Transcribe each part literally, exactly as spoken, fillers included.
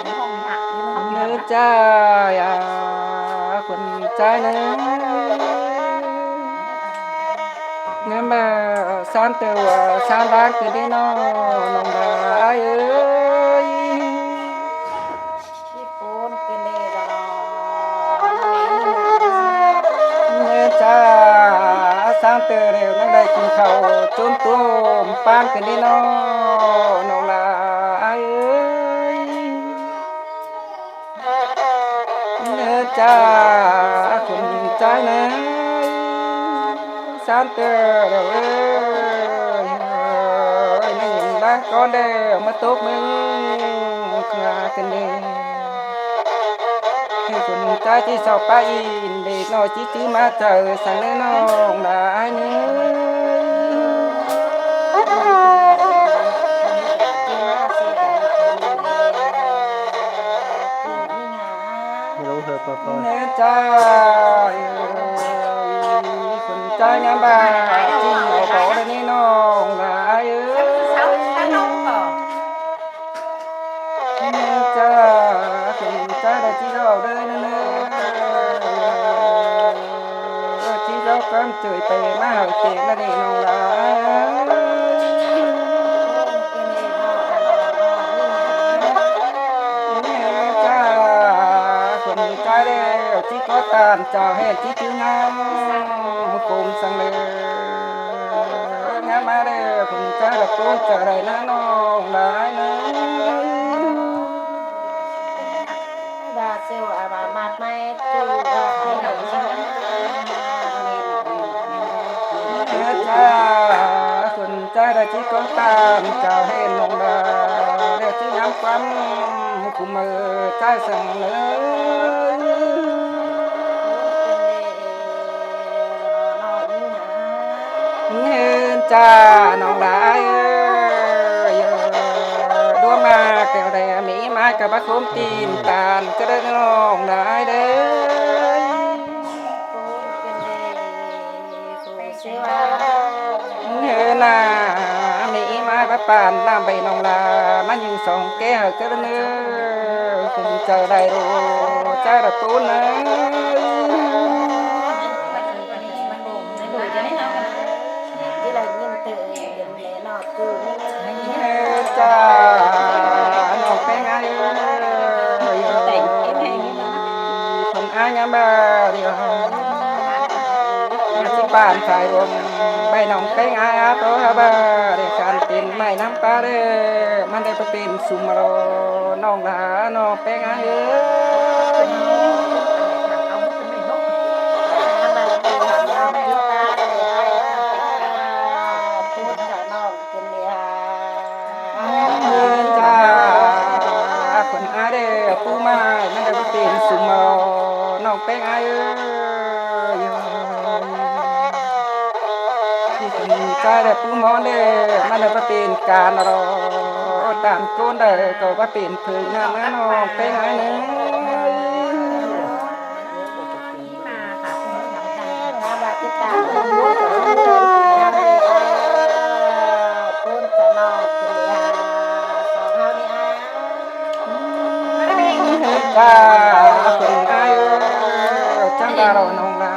ꞌNớ ꞌchạ, à, khuôn ꞌchạ ꞌnớ. ꞌNhá ꞌmá, à, ꞌsán ꞌtưa, à, ꞌsán ꞌváng ꞌcọ đi ꞌnớ, ꞌnọng ꞌva ải ơi. ꞌNớ ꞌchạ, à, ꞌsán ꞌtưa ꞌlẹo ꞌnhá đảy kin khảu ꞌchốn ꞌtố ꞌpán ꞌcọ đi ꞌnớ, ꞌnọng ꞌva ải ơi. ꞌNớ ꞌchạ, à, khuôn ꞌchạ ꞌnớ. ꞌSán ꞌtưa ꞌlẹo ꞌnhá ꞌnhắng ꞌváng ꞌcốn đé ꞌmá tốc ꞌmướng ꞌcọ ꞌnị. Khuôn ꞌchạ ꞌchí sau pá in đảy ꞌnọ ꞌchí chứ ꞌmá chaư săng ꞌnớ, ꞌnọng ꞌva ải ꞌnớ. ꞌNớ ꞌchạ, à, khuôn ꞌchạ ꞌnhá ꞌmá ꞌchí au bók đé ꞌnị, ꞌnọng ꞌva ải ơi. ꞌNớ ꞌchạ, khuôn ꞌchạ đảy ꞌchí au đé ꞌnị ꞌnớ. Ơ, ꞌchí au ꞌquám ꞌchới pay ꞌmá hảư ꞌchí ꞌnị, ꞌnọng ꞌva ải ơi. ꞌNớ ꞌchạ, khuôn ꞌchạ đé ꞌchí có ꞌtan chảu ꞌhẹn ꞌchí chứ ꞌnhắng ꞌmá khôm săng ꞌlẹo. ꞌNhá ꞌmá đé khuôn ꞌchạ đảy ꞌcốn chaư đảy ꞌnớ, ꞌnọng ꞌva ải ꞌnớ. ꞌNớ ꞌchạ, khuôn ꞌchạ đảy ꞌchí có ꞌtan chảu ꞌhẹn, ꞌnọng ꞌva đé ꞌchí ngắm ꞌquám khôm ꞌmá chaư săng ꞌlẹo. ꞌNớ ꞌchạ, ꞌnọng ꞌva ải ơi. ꞌLuống ꞌmá kẻo đảy mỉ ꞌmá ꞌcọ báu khôm ꞌtin ꞌtan ꞌcọ đảy, ꞌnọng ꞌva ải đé. ꞌNớ ꞌnạ, mỉ ꞌmá báu pản ꞌnặm ꞌvạy ꞌnọng ꞌva ꞌmá ꞌnhính song ké hảư ꞌcọ ꞌnớ. Khuôn chaư đảy ꞌlẹo ꞌchạ đảy ꞌcốn ꞌnớ. ꞌNớ ꞌchạ, ꞌnọng ꞌpéng ải ơi. Khuôn ải ꞌnhá ꞌmá đi. ꞌChí pản phải ꞌlum ꞌvạy ꞌnọng ꞌpéng ải áp ꞌlọ hả ꞌva đảy khăn pên ꞌmạy ꞌnắm ꞌpá đé. ꞌMắn đảy báu pên sum ꞌlọ, ꞌnọng ꞌva ꞌnọng ꞌpéng ải ơi. ꞌNớ ꞌchạ, khuôn ải đé, ꞌpú ꞌmá ꞌmắn đảy báu pên sum ꞌlọ, ꞌnọng ꞌpéng ải ơi. Khuôn ꞌchạ đảy, ꞌpú ꞌmá đé, ꞌmắn đảy báu pên can ꞌlọ, ꞌtan ꞌcốn đảy ꞌcọ báu pên phươn ꞌnặn ꞌnớ, ꞌnọng ꞌpéng ải ꞌnớ. ꞌChạ, khuôn ải ơi, chắng đa ꞌlọ ꞌnọng ꞌva.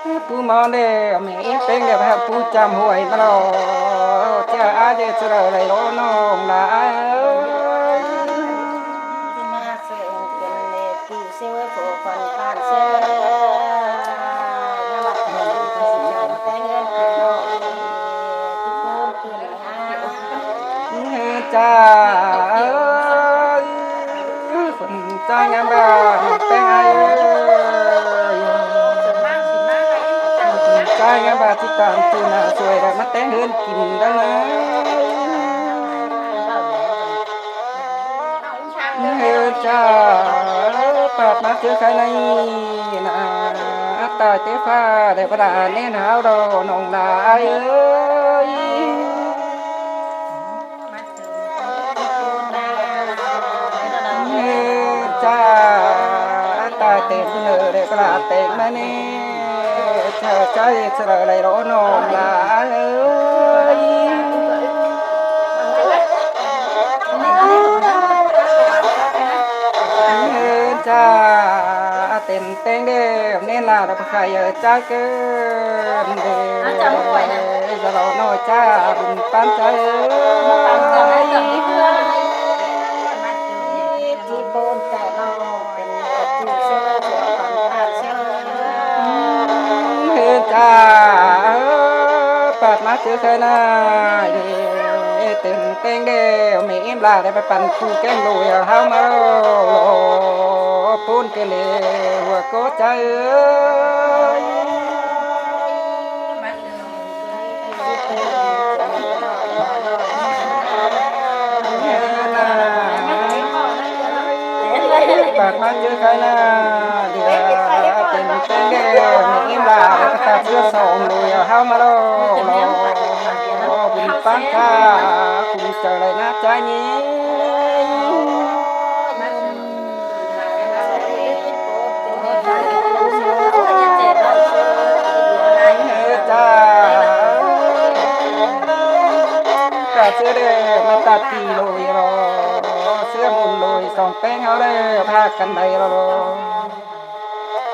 ꞌPú ꞌmá đé, mỉ ꞌpéng đé, ꞌpú chăm ꞌhuối ꞌmá ꞌlọ. ꞌChạ ải đé, ꞌchạ đảy ꞌlọ ꞌnọng ꞌva ải ơi. ꞌChạ ơi, khuôn ꞌchạ ꞌnhá ꞌva ꞌpéng ải ơi. Khuôn ꞌchạ ꞌnhá ꞌva ꞌchí ꞌtan ꞌchư ꞌnạ ꞌsội đảy ꞌmá téng ꞌhướn kin đảy ꞌnớ. ꞌNớ ꞌchạ, pắt ꞌmá ꞌchớ khay ꞌnị ꞌnạ, ꞌtái té ꞌphạ đảy báu đa ꞌnén hảư ꞌlọ, ꞌnọng ꞌva ải ơi. ꞌNớ ꞌchạ, ꞌtái té ꞌpứng ꞌnớ đảy báu đa té ꞌmá ꞌnị, ꞌchạ ꞌchạ ꞌchạ đảy ꞌlọ, ꞌnọng ꞌva ải ơi. ꞌLạ đa báu khay ꞌchái ꞌcọ, ꞌlẹ ꞌdệt lo ꞌnọi ꞌchá bun ꞌpắn ꞌchái ꞌới. ꞌChí ꞌpốn ꞌchái lo ꞌcọ, ꞌchí ꞌsớ ꞌchọ ꞌpắn ꞌchái ꞌsớ. ꞌHới ꞌchá, ꞌpặt ꞌmá ꞌchớ khay ꞌnạ, ꞌtếng ꞌtếng đé, mê ꞌếm ꞌlạ đé ꞌpá ꞌpắn ꞌcú kéng ꞌlụi ꞌháu ꞌmá lo, ꞌpốn ꞌcọ ꞌlẹ hua ꞌcọ ꞌchái ꞌới. ꞌPặt ꞌmá ꞌchớ khay ꞌnạ, ꞌlẹ ꞌtếng ꞌtếng đé, mê ꞌếm ꞌlạ đé ꞌpá ꞌtạp ꞌsứa song ꞌlụi ꞌháu ꞌmá lo, lo bun ꞌpắn ꞌchá, ꞌcum chaư đảy ꞌnạ ꞌchái ꞌnị. ꞌCá ꞌcọ ꞌchớ đé ꞌmá ꞌtạp ꞌpi ꞌlụi lo, ꞌsứa ꞌmun ꞌlụi song ꞌpéng ꞌháu đé, ꞌphạ căn đảy lo lo.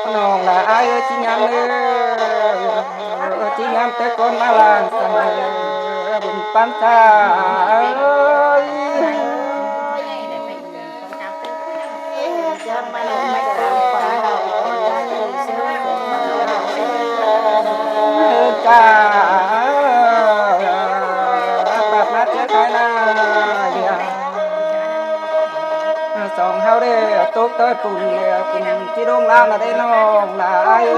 ꞌNọng ꞌlạ ải ới, ꞌchí ꞌnhắng đé, ꞌchí ꞌnhắng té ꞌcốn ꞌmá ꞌláng săng ꞌlẹ, bun ꞌpắn ꞌchá ꞌới. ꞌCá, ꞌpặt ꞌmá ꞌchớ khay ꞌnạ, ꞌlẹ song ꞌháu đé tốc ꞌtoi pun ꞌlẹ, pun ꞌchí ꞌlống ꞌláng ꞌnạ đé ꞌnọng ꞌlạ ải ới.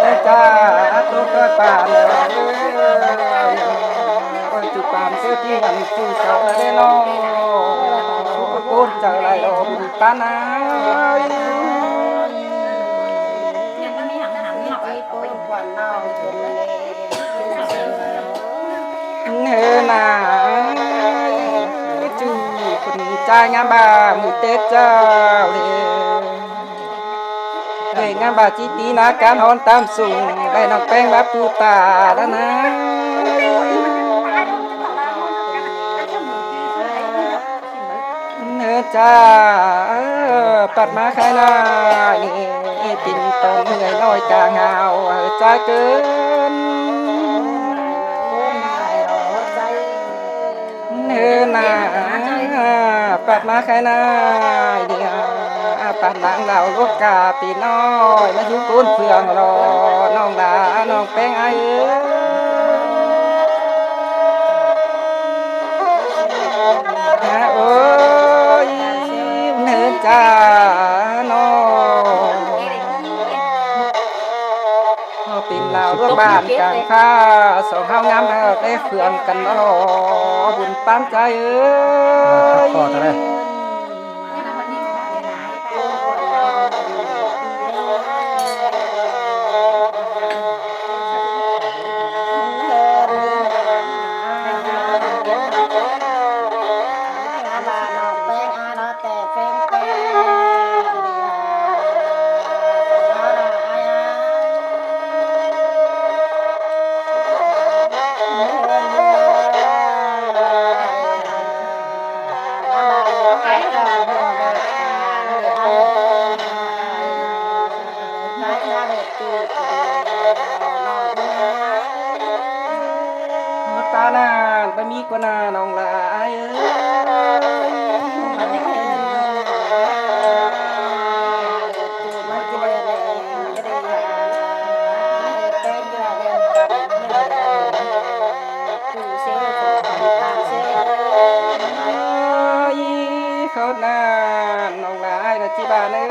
ꞌCá, tốc ꞌtoi pun ꞌlẹ, ꞌchí pun ꞌsớ ꞌchí ꞌnặn ꞌchí sau ꞌnạ đé ꞌnọng, ꞌcốn chaư đảy lo bun ꞌpắn ꞌnạ. ꞌNớ ꞌnạ, ꞌchu khửn ꞌchái ꞌngá ꞌva ꞌmự Tết ꞌchạu đé. Đảy ꞌngá ꞌva ꞌchí tí ꞌnạ cán hón ꞌtám sung, đảy ꞌnọng ꞌpéng ꞌva pu ta ꞌlạ ꞌnạ. ꞌNớ ꞌchá, ꞌpặt ꞌmá khay ꞌnạ, ꞌnị tin tỏn ꞌmưa ꞌnọi cang hao, ꞌchá ꞌcứn. ꞌNớ ꞌnạ, ꞌpặt ꞌmá khay ꞌnạ, ꞌnị ꞌpắn ꞌláng ꞌlẹo ꞌluột ca ꞌpi ꞌnọi ꞌmá dú ꞌcốn phượng lo, ꞌnọng ꞌlạ ꞌnọng ꞌpéng ải ới. Ôi, ꞌnớ ꞌchá ꞌnọ. Pên ꞌlẹo ꞌluột bản cang ꞌphạ, song ꞌháu ꞌnhắng ꞌlẹo té phượng căn ꞌnọ, bun ꞌpắn ꞌchái ới. ꞌTan ꞌnặn báu ꞌmí ꞌcốn ꞌnặn ꞌnọng ꞌlạ ải ới. Ôi, khót ꞌnặn ꞌnọng ꞌlạ ải ới ꞌchí ꞌva ꞌnớ.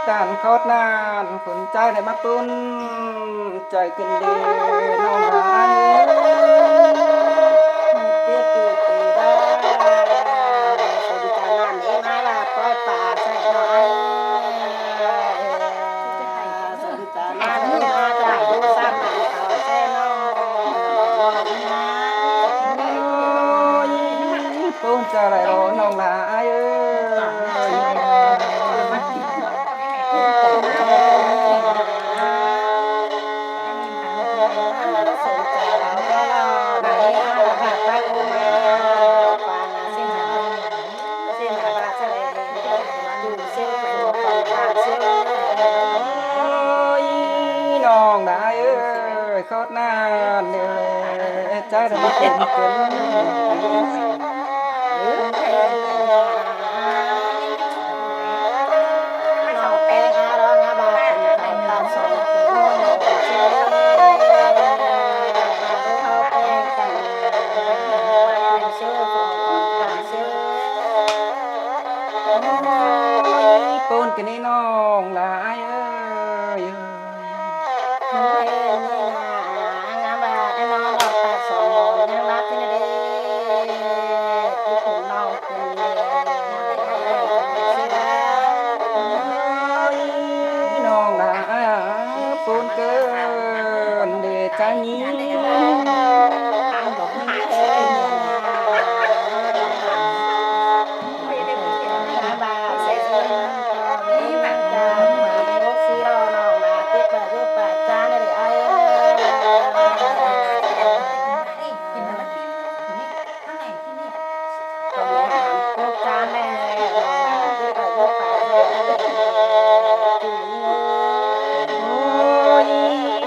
ꞌTan khót ꞌnặn khửn ꞌchái đảy ꞌmá ꞌpún chaư ꞌcứn đi ꞌnọng ꞌlạ ải ới. khót ꞌnặn ꞌnớ, chả đảy ꞌmá pên cơn. Ôi, pôn kơ ꞌnị ꞌnọng lai ơi. Ôi, ꞌnọng lai, pôn kơ ꞌnị chả ꞌnị. Ôi,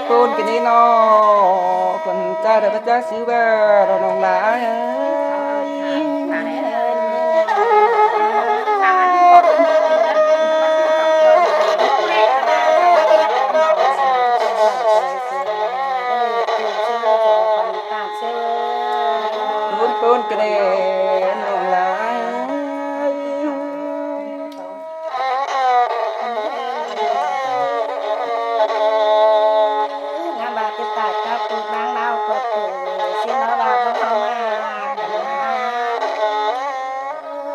pôn kơ ꞌnị ꞌnọng, ꞌcốn chả đảy ꞌmá chả ꞌsứ ꞌva ꞌnọng lai ơi. Pôn, pôn kơ ꞌnị ꞌnọng lai ơi.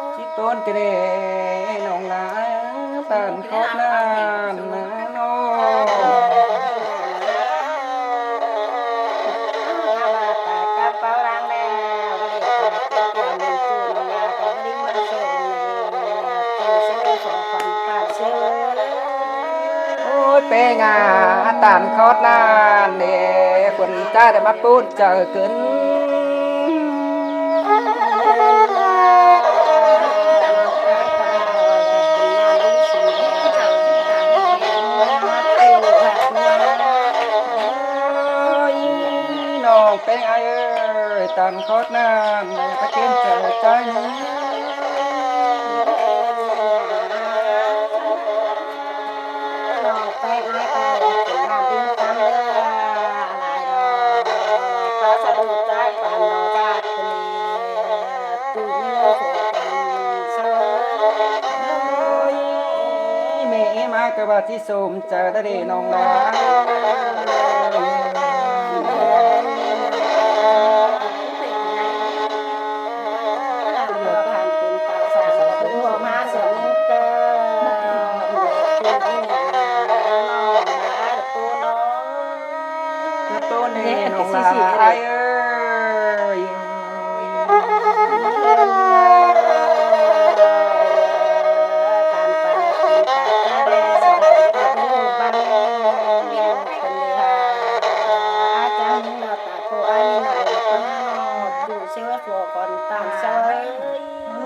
Ôi, pôn kơ ꞌnị ꞌnọng lai, ꞌtan khót ꞌnặn ꞌnớ. Ôi, ꞌpéng ꞌnị, ꞌtan khót ꞌnặn ꞌnớ, ꞌcốn chả đảy ꞌmá pôn chaư cơn. Ôi, ꞌnọng ꞌpéng ải ơi, ꞌtan khót ꞌnặn ꞌnớ, ꞌpá kên chaư chái ꞌnớ. Ôi, ꞌmá ꞌcọ ꞌva ꞌchí sôm chaư đảy ꞌnọng lai. Pôn ꞌnị ꞌnọng lai ơi.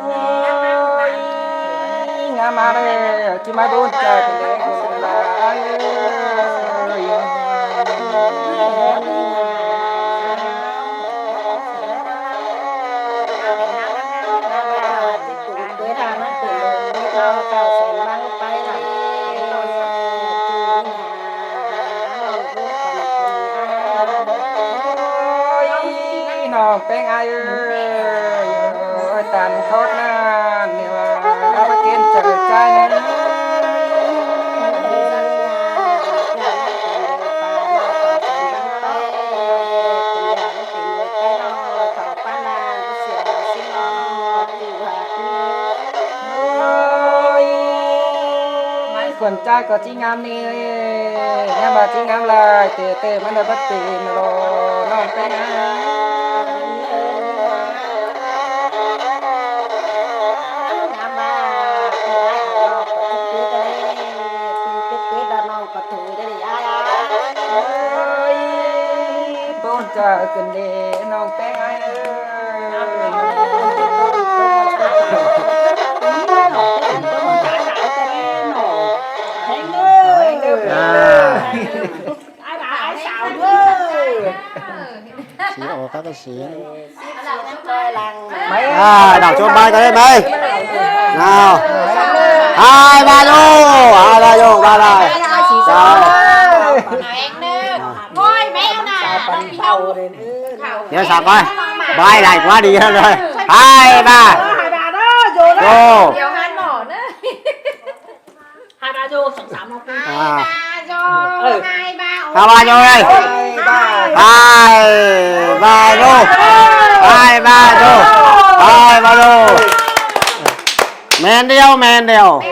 Ôi, ꞌngắm ꞌmá ꞌnị, ꞌchí ꞌmá pôn chaư cơn ꞌlế ꞌcốn lai ơi. Ôi, ꞌnọng ꞌpéng ải ơi, ôi, ꞌtan khót ꞌnặn ꞌnớ, ꞌpá kên chaư chái ꞌnớ. Ôi, ꞌcốn chả ꞌcọ ꞌchí ꞌngắm ꞌnị, ꞌngắm ꞌva ꞌchí ꞌngắm lai, tê tê ꞌmắn đảy báu tin ꞌnớ, ꞌnọng ꞌpéng ải. Ôi, pôn chaư cơn ꞌlế ꞌnọng ꞌpéng ải ơi. Xí ô các cái xí. À, đảo chốt bài cái đấy mày. Nào. Hai ba đô, hai ba đô, ba bài. Rồi. Nhớ sao coi. Bài này quá đi rồi. Hai ba. Đô. Hai ba đô, sóng sám nó. À. Hai ba đô đây. Hai ba đô. Hai ba đô. Hai ba đô. Men điêu, men điêu.